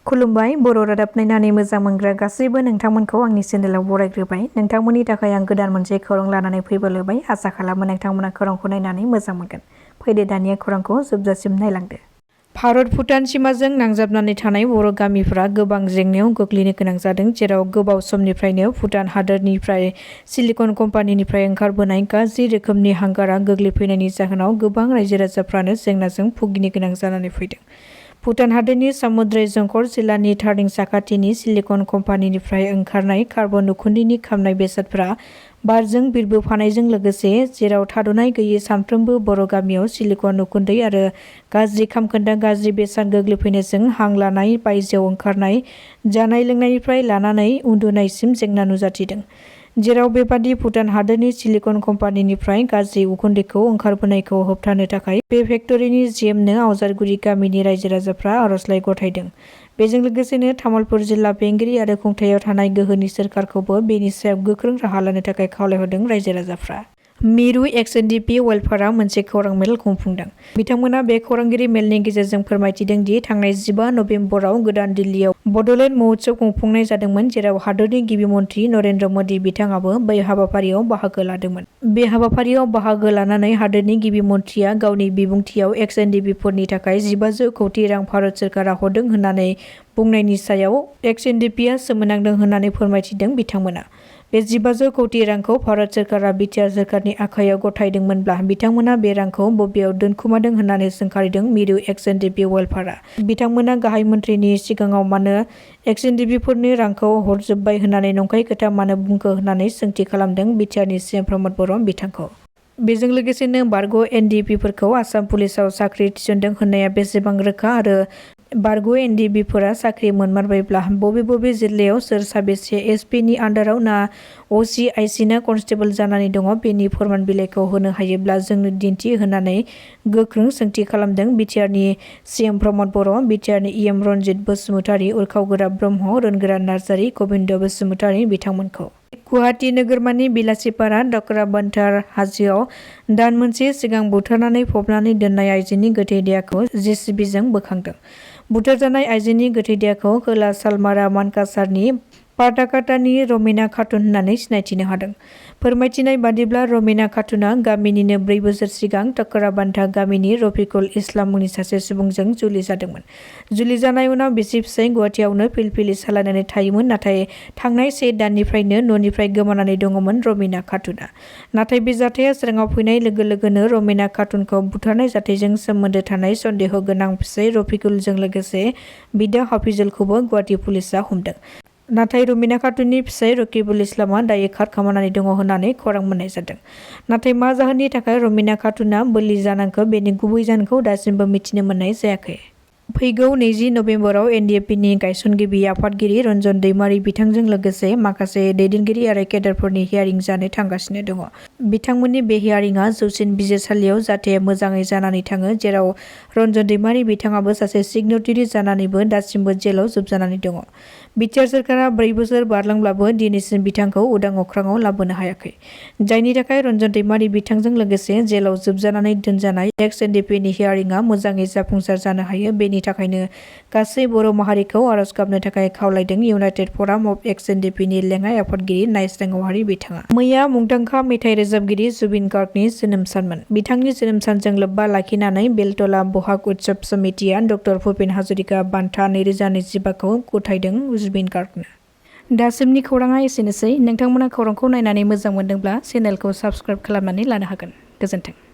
खुलुमबाय बर' रादाब नायनानै मोजां मोनग्रा गासैबो नोंथांमोनखौ आंनि चेनेलाव बरायग्रोबाय। नोंथांमोननि थाखाय आं गोदान मोनसे खौरां लानानै फैबोलायबाय। आसा खालामो नोंथांमोना खौरांखौ नायनानै मोजां मोनगोन। फैदो दानिया खौरांखौ जोबजासिम नायलांदो। भारत भुटान सिमाजों नांजाबनानै थानाय बर' गामिफोरा गोबां जेंनायाव गोग्लैनो गोनां जादों, जेराव गोबाव समनिफ्रायनो भुटान हादोरनिफ्राय सिलिकन कम्पानिनिफ्राय ओंखारबोनाय गाज्रि रोखोमनि हांगारा गोग्लैफैनायनि जाहोनाव गोबां रायजो राजाफ्रानो जेंनाजों भुगिनो गोनां जानानै फैदों। भुटान हादोरनि सामुद्राइ जंखर जिल्लानि थार्दिं साखाथिनि सिलिकन कम्पानिनिफ्राय ओंखारनाय कार्बन उखुन्दैनि खामनाय बेसादफोरा बारजों बिरबोफानायजों लोगोसे जेराव थाद'नाय गैयै सानफ्रोमबो बर' गामियाव सिलिकन उखुन्दै आरो गाज्रि खामखोन्दा गाज्रि बेसाद गोग्लैफैनायजों हां लानाय, बायजोआव ओंखारनाय, जानाय लोंनायनिफ्राय लानानै उन्दुनायसिम जेंना नुजाथिदों। जेराव बेबादि भुटान हादोरनि सिलिकन कम्पानिनिफ्राय गाज्रि उखुन्दैखौ ओंखारबोनायखौ होबथानो थाखाय बे फेक्टरिनि जिएमनो आवजारगुरि गामिनि रायजो राजाफ्रा आर'जलाइ गथायदों। बेजों लोगोसेनो तामुलपुर जिल्ला बेंगिरि आरो खुंथायाव थानाय गोहोनि सोरखारखौबो बेनि सायाव गोख्रों राहा लानो थाखाय खावलायहरदों रायजो राजाफ्रा। मिरु एक्स.एन.डि.पि वेलफेयारआ मोनसे खौरां मेल खुंफुंदों। बिथांमोना बे खौरांगिरि मेलनि गेजेरजों फोरमायथिदों दि थांनाय 15 नबेम्बराव गोदान दिल्लीयाव बड'लेण्ड महोत्सव खुंफुंनाय जादोंमोन, जेराव हादोरनि गिबि मन्त्रि नरेन्द्र मोदी बिथाङाबो बै हाबाफारियाव बाहागो लादोंमोन। बे हाबाफारियाव बाहागो लानानै हादोरनि गिबि मन्थ्रिया गावनि बिबुंथियाव एक्स.एन.डि.पि फोरनि थाखाय 1500 कौटि रां भारत सोरखारा हरदों होननानै बुंनायनि सायाव एक्स.एन.डि.पिआ सोमोनांदों होननानै फोरमायथिदों बिथांमोना। बे 1500 कौटि रांखौ भारत सोरखारा बिटिआर सोरखारनि आखायाव गथायदोंमोनब्ला बिथांमोना बे रांखौ बबेयाव दोनखुमादों होननानै सोंखारिदों मिरु एक्स.एन.डि.पि वेलफेयारआ। बिथांमोना गाहाय मन्थ्रिनि सिगाङाव मानो एक्स.एन.डि.पि फोरनि रांखौ हरजोब्बाय होननानै नंखाय खोथा मानो बुंखो होननानै सोंथि खालामदों बिटिआरनि सिएम प्रमद बर' बिथांखौ। बेजों लोगोसेनो बारग' एन.डि.पि फोरखौ आसाम पुलिसाव साख्रि थिसनदों होननाया बेसेबां रोखा आरो बारग' एन.डि.पि फोरा साख्रि मोनमारबायब्ला बबे बबे जिल्लायाव सोर साबेसे एस.पि.नि आन्दाराव ना अ.सि.आइ.सि ना कनस्टेबल जानानै दङ बेनि फोरमान बिलाइखौ होनो हायोब्ला जोंनो दिन्थि होननानै गोख्रों सोंथि खालामदों बिटिआरनि सिएम प्रमद बर', बिटिआरनि इएम रनजित बसुमतारी, उरखावगोरा ब्रह्म, रोनगोरा नार्जारी, गबिन्द बसुमतारी बिथांमोनखौ। गुवाहाटि नोगोरमानि बिलासिपारा दकराबान्टार हाजोआव दान मोनसे सिगां बुथारनानै फबनानै दोननाय आइजोनि गोथै देहाखौ जे.सि.बि.जों बोखांदों। बुथारजानाय आइजोनि गोथै देहाखौ खोला सालमारा मानकासारनि पाटाकाटानि रमिना खातुन होननानै सिनायथिनो हादों। फोरमायथिनाय बादिब्ला रमिना खातुना गामिनिनो 4 बोसोर सिगां दकराबान्टा गामिनि रफिकुल इस्लाम मुंनि सासे सुबुंजों जुलि जादोंमोन। जुलि जानाय उनाव बिसि फिसाय गुवाहाटियावनो फिलफिलि सालायनानै थायोमोन, नाथाय थांनाय 1 दाननिफ्रायनो न'निफ्राय गोमानानै दङमोन रमिना खातुना। नाथाय बे जाथाया सोराङाव फैनाय लोगो लोगोनो रमिना खातुनखौ बुथारनाय जाथायजों सोमोन्दो थानाय सन्देह गोनां फिसाय रफिकुलजों लोगोसे बिदा हाफिजुलखौबो गुवाहाटि पुलिसआ हमदों। नाथाय रमिना खातुननि फिसाय रकिबुल इस्लामआ दायो खारखोमानानै दङ होननानै खौरां मोननाय जादों। नाथाय मा जाहोननि थाखाय रमिना खातुना बोलि जानांखो बेनि गुबै जाहोनखौ दासिमबो मिथिनो मोननाय जायाखै। फैगौ 20 नबेम्बराव एन.डि.एफ.पि.नि गायसनगिरि आफादगिरि रन्जन दैमारि बिथांजों लोगोसे माखासे दैदेनगिरि आरो केडारफोरनि हियारिं जानो थांगासिनो दङ। बिथांमोननि बे हियारिंआ जौसिन बिजिरसालियाव जाहाथे मोजाङै जानानै थाङो, जेराव रन्जन दैमारि बिथाङाबो सासे सिगनेटारि जानानैबो दासिमबो जेलाव जोबजानानै दङ। बिटिआर सोरखारा 4 बोसोर बारलांब्लाबो दिनैसिम बिथांखौ उदां अख्राङाव लाबोनो हायाखै। जायनि थाखाय रन्जन दैमारि बिथांजों लोगोसे जेलाव जोबजानानै दोनजानाय एक्स.एन.डि.पि.नि हियारिंआ मोजाङै जाफुंसार जानो हायो। बेनि थाखायनो गासै बर' माहारिखौ आर'ज गाबनो थाखाय खावलायदों इउनाइटेड फराम अफ एक्स.एन.डि.पि.नि लेङाइ आफादगिरि नाइस्रां औवारि बिथाङा। मैया मुंदांखा मेथाइ रोजाबगिरि जुबिन गार्गनि जोनोम सानमोन। बिथांनि जोनोम सानजों लोब्बा लाखिनानै बेलतला बहाग उत्सव समितिआ डक्टर भुपेन हाजरिका बान्था 2025 खौ गथायदों जुबिन गार्गनो। दासिमनि खौराङा एसेनोसै। नोंथांमोना खौरांखौ नायनानै मोजां मोनदोंब्ला चेनेलखौ साबस्क्राइब खालामनानै लानो हागोन। गोजोन्थों।